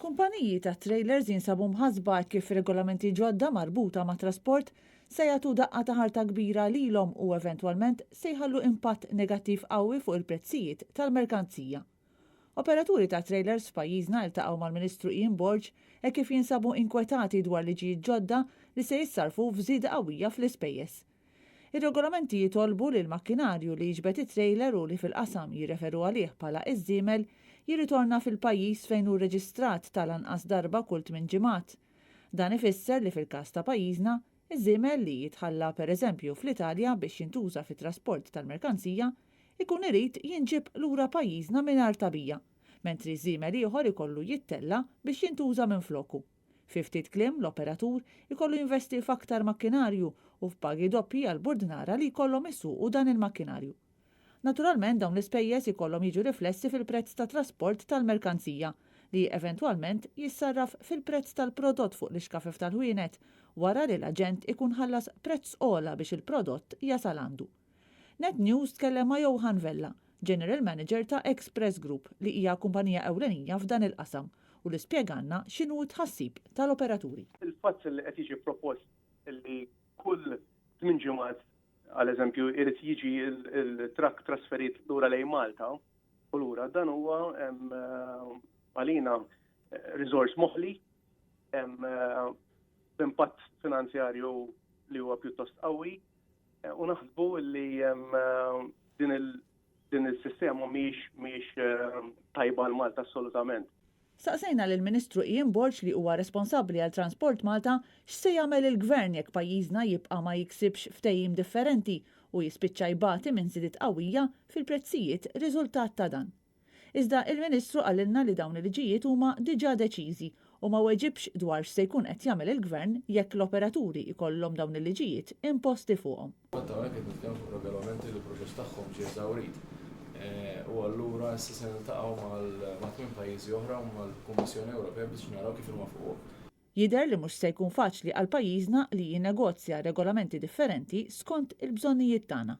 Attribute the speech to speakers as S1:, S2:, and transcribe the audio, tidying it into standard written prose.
S1: Kumpaniji tat-trailers jinsabu mħassba hekk kif regolamenti ġodda marbuta mat-trasport se jagħtu daqqa ta' ħarta kbira lilhom u eventwalment se jħallu impatt negattiv qawwi fuq il-prezzijiet tal-merkanzija. Operaturi ta' trailers f'pajjiżna iltaqgħu mal-Ministru Ian Borg hekk kif jinsabu inkwetati dwar liġijiet ġodda li se jissarrfu f'żieda qawwija fl-ispejjeż. Ir-regolamenti jitolbu li l-makkinarju li jiġbed it-trejler u li fil-qasam jirreferu għalih bħala iż-żiemel jirritorna fil-pajjiż fejn hu rreġistrat tal-anqas darba kull tmien ġimgħat. Dan ifisser li fil-każ ta' pajjiżna, iż-żiemel li jitħalla pereżempju fl-Italja biex jintuża fit-trasport tal-merkanzija ikun irid jinġieb lura pajjiżna mingħajr tagħbija, mentri żiemel ieħor ikollu jittella' biex jintuża minfloku. Fi ftit kliem, l-operatur ikollu jinvesti f'aktar makkinarju u f'pagi doppji għall-burdnara li jkollhom isuqu dan il-makkinarju. Naturalment dawn l-ispejjeż ikollhom jiġu riflessi fil-prezz tat-trasport tal-merkanzija, li eventwalment jissarraf fil-prezz tal-prodott fuq l-ixkafef tal-ħwienet wara li l-aġent ikun ħallas prezz ogħla biex il-prodott jasal għandu. Net News tkellem ma' Johan Vella, General Manager ta' Express Group li hija kumpanija ewlenija f'dan il-qasam u li spjegalna x'inhu t-tħassib tal-operaturi.
S2: Il-fatt li qed jiġi propost li kull tmien ġimgħat, għal eżempju, irid jiġi l-trakk trasferit lura lejn Malta u lura, dan huwa għalina riżors moħli b'impatt finanzjarju li huwa pjuttost qawwi. U naħsbu li din il-sistema mhijiex tajba għal Malta assolutament.
S1: Staqsejna lill-Ministru Ian Borg li huwa responsabbli għal Transport Malta x'se jagħmel il-Gvern jekk pajjiżna jibqa' ma jiksibx ftehim differenti u jispiċċa jbati minn żidiet qawwija fil-prezzijiet riżultat ta' dan. Iżda il-Ministru qalilna li dawn il-liġijiet huma diġà deċiżi u ma weġibx dwar x'se jkun qed jagħmel il-Gvern jekk l-operaturi jkollhom dawn il-liġijiet imposti fuqhom.
S3: Fatt hawnhekk qed nitkellmu fuq regolamenti li l-proċess tagħhom ġie eżawrit u allura issa se niltaqgħu ma' tmien pajjiżi oħra u mal-Kummissjoni Ewropea biex naraw kif inwaffquhom.
S1: Jidher li mhux se jkun faċli għal pajjiżna li jinnegozja regolamenti differenti skont il-bżonnijiet tagħna.